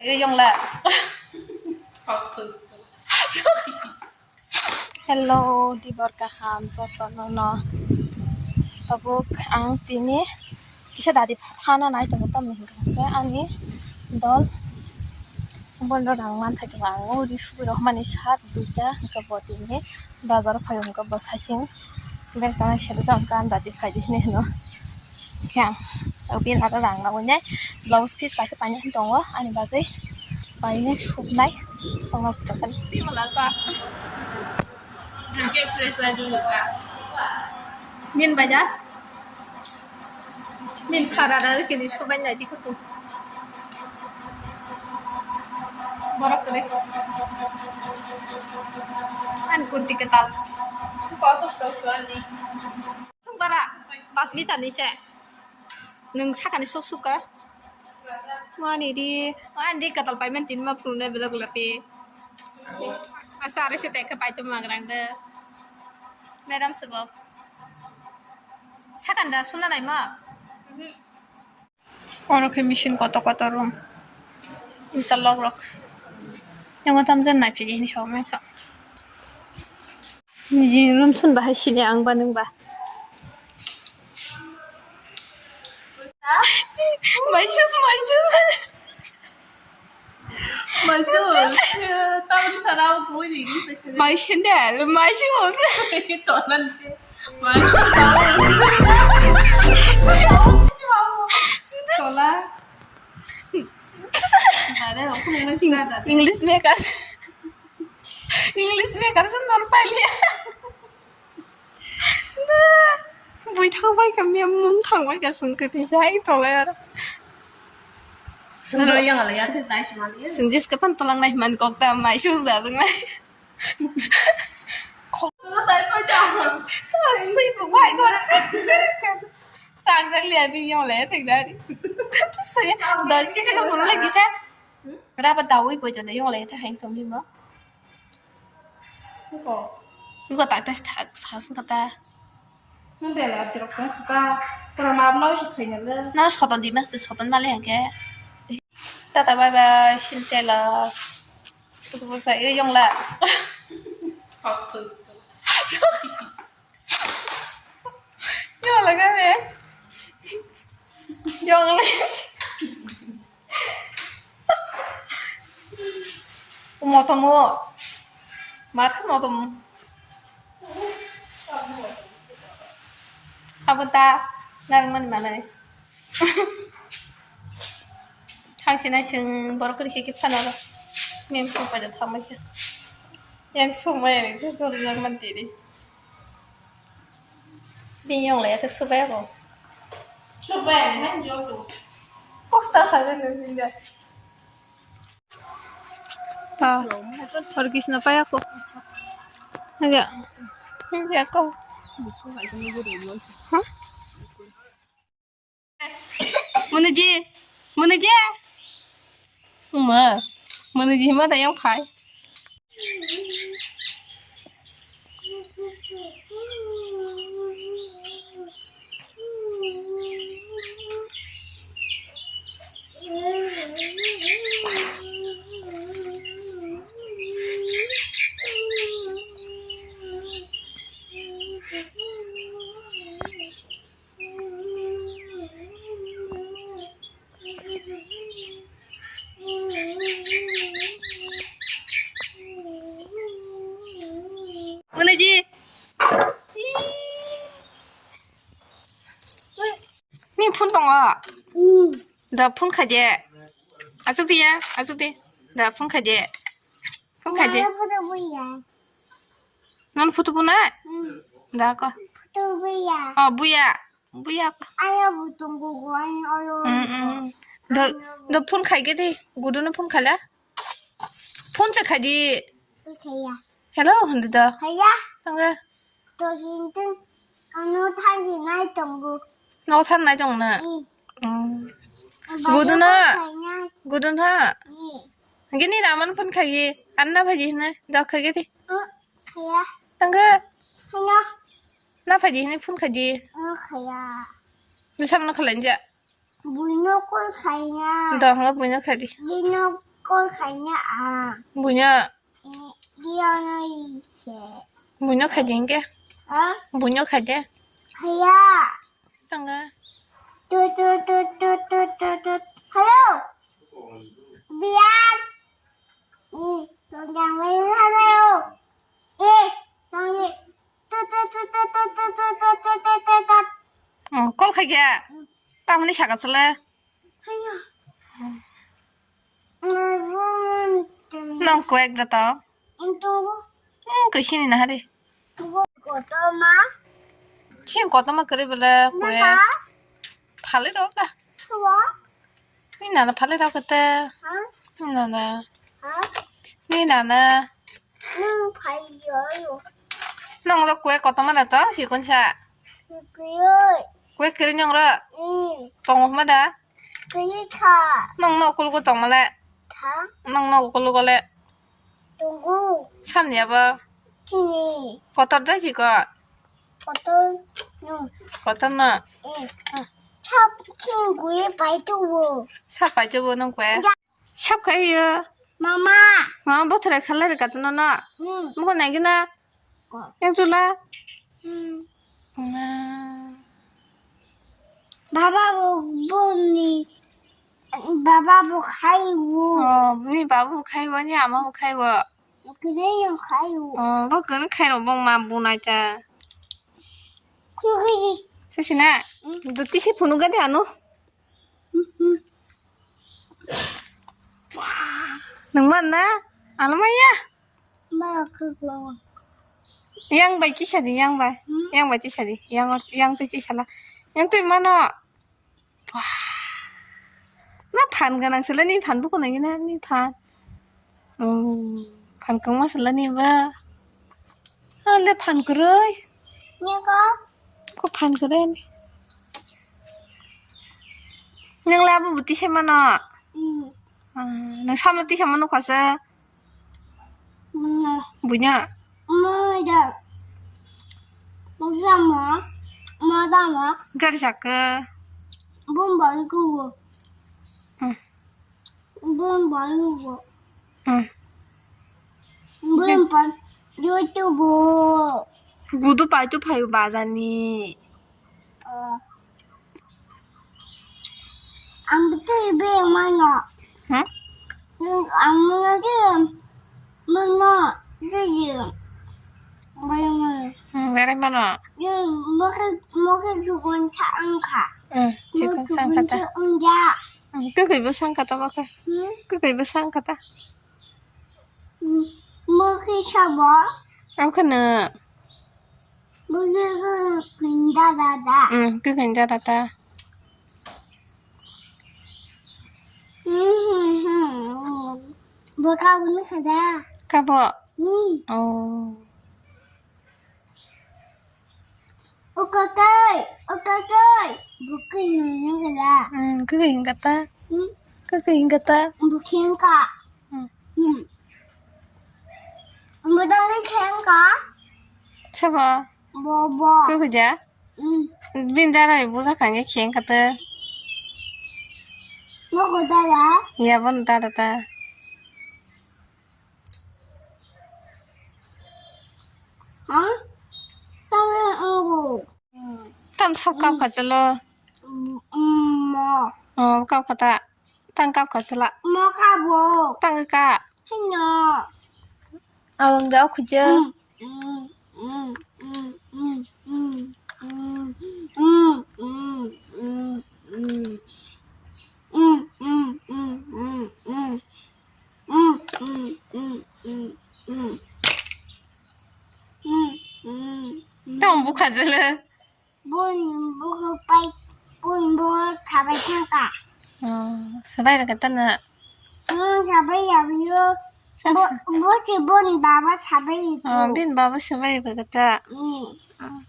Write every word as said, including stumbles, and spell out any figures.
Yongla. Hello, dibor kaham jotono no. Tabuk ang tini kisa dadi phana nai tongo, tamni hwnkhe ani dol bono rang manthai tongo, ang uri subui rok mani sat duita hwnkhe bo tini bazar phai hwnkhe bo sasing berajak nai sero jang khe ang dadi phaidi hinwi hwno. Khe ang o bini aro rang nangwi nai blouse piece kaisa paina hin tongo ani bagwi painai suknai tongma phuto khe. Min baja min sara da kini subai nai di kutu borok kore an kurti ketal kosos to ani. Sung bara, pas mita ni se. Nwng sakani sok suka. Wani di, wani di katal paiman tin ma phulna belok lapi. Asa are se teka paitum magrang de. Madam sebo. Sakanda suna nai ma. Oro khe machine kotor kotor room. Interlock rok. Yang tam jen nai phidi hin sa ma sa. Niji room sun bahai sini ang ba nung ba. My shoes, my shoes. My shoes. Tahu sana aku ini. My sandal, my shoes. Tonan je. My shoes. Tola. English makers. English makers non pailiya. Bui thang bai ka mem mum thang bai ka sung kiti jai tolai aro. Sung do yang ala ya te dai sung ali. Sung jis ka pan tolang nai man kok ta mai shoes da sung nai. Kok ta dai pa ja. To sui bu bai ko. Sang sang le bi yang le thek dari. To sui do chi ka bulu lagi sa. Raba dawi bo jada yong le ta hang tong ni mo. Ko. Ko ta ta sa sa sung kata. Nang bela abdi rok tong kata. Pura ma blo shi khaina le. Na soton di mas soton male hang ke. Tata bye bye. Shin tela. Tutu bye bye. Yong la. Yong la ka me. Yong la. Motomo. Mar motomo. Abo ta narwkmani manai. Thangsinai chwng borok kwrwi khe khe phano rw. Mem song paida thangbai khe. Yang songmaya ni se sori jak man tiri. Bini yong lai ya tak subai ako. Subai ni han jo tu. Posta sa le nung sinda. Ah, Hare Krishna pai ako. Hingga. Hingga ako. Huh? Mwnwi di, mwnwi di. Wngma, mwnwi di hwnba tei wng khai. Mwnwi di. Ni phone tongo? Da phone khaide. Asuk diya, asuk di. Da phone khaide. Phone khaide. Non photo buna? Da ko. Photo buya. Oh, buya. Buya. Aya bu tongo go, aya oro. Mm, mm. Do, do phone khai ge de. Gudu no phone khala. Phone se khai di. Khaya. Hello, hindi da. Khaya. Tanga. To hinten. Ano thangi nai tongo. No than nai tong na. Mm. Mm. Gudu na. Khaya. Gudu na. Mm. Gini raman phone khai. Anna bhaji na. Da khai ge de. Oh, khaya. Tanga. Khaya. Na phaidi hinwi phone khaidi. Ang khaya. Bisam no khalanja. Buino call khaina. Do, hwnba buino khai di. Buino call khaina ang. Buino. Buino ise. Buino khai di hwnkhe. Ha? Buino khai de. Khaya. Tanga. Tu, tu, tu. Hello. Biyan. Ni, tong jang mai hello. Eh, tong ni. Tu, tu, tu. Oh, call khai khe. Tamoni saka sala. Nang koyek da to. Koi sini na hari. Kotoma. Sini kotoma kari bela koyek. Phali rok da. Ni nana phali rok kete. Ni nana. Ni nana. Nang phai yo. Nang rok koyek kotoma da to sikon sa. Koyek kari nang rok. Tongo ma da. Twi kha. Nong no kulugo tongmale. Kha. Nong no kulugo le. Tongo. Samni abo. Chini. Kotor da si ko. Kotor no. Kotor no. Eh. Sap ching gui pai tu wo. Sap pai tu wo nong kwe. Ya. Sap kai yo. Mama. Mama bothore khalai re katana na. Hmm. Mugo nai gina. Ko. Yang tula. Hmm. Na. Baba bo, bo ni, baba bo khai wo. Oh, ni baba bo khai wo, ni ama bo khai wo. Kene yang khai wo. Oh, bo kene khai ro, bo ma bo nai ta. Khugi. Sisi na. Hmm. Duti si phunu gade ano. Hmm, hmm. Nang man na? Ano maya. Ma khugo. Yang bai chisa di, yang bai. Hmm? Yang bai chisa di. Yang, yang twi chisa la. Yang twi mano. Wah. Na phan ganang sele ni phan buko nang na ni phan. Oh, phan kangma sele ni ba. Ale phan kwrwi. Ni ko? Ko phan kwrwi ni. Nang labu buti se mano. Hmm. Ah, nang samno tisa mano khasa. Bunya. Mada. Mada ma. Mada ma. Garjaka. Bumban kubo. Hmm. Bumban kubo. Hmm. Bumban. YouTube. Gudu paitu phayu bazani. Oh. Ang betul ibe yang mana? Hah? Ang mana dia? Mana? Dia dia. Mana? Hmm, berai mana? Dia mungkin mungkin juga tak angka. Hmm, cikon sangkata. Enggak. Hmm, kekoi bo sangkata baka. Hmm? Kekoi bo sangkata. Mungkin siapa? Aku kena. Bujur kunda dada. Hmm, ke kunda dada. Hmm, hmm, hmm. Buka bunu kada. Kabo. Ni. Oh. Ukakai, ukakai. Buka ini kada. Hmm, ke kunda ta. Hmm. Ke kunda ta. Bukin ka. Hmm. Hmm. Budang ni khen ka? Sabo? Bobo. Kukuja? Hmm. Bin dara buja khange khen kata. Moko dara? Ya bon dara ta. Hah? Tama ungu. Tam sab kap kha chalo. Mm, mm, mo. Oh, kap kha ta. Tang kap kha chwla. Mo kabo. Tang ka. Hino. Awang da khujak. Mm, mm, mm. Tang bukha jele. Bun buku pai, bun buku thabai thangka. Oh, sabai rwkha ta na? Hmm, sabai yabiyo. Sa-, bo-, sa- bo si bun baba thabai. Oh, bun baba sabai rwkha ta. Hmm. Oh.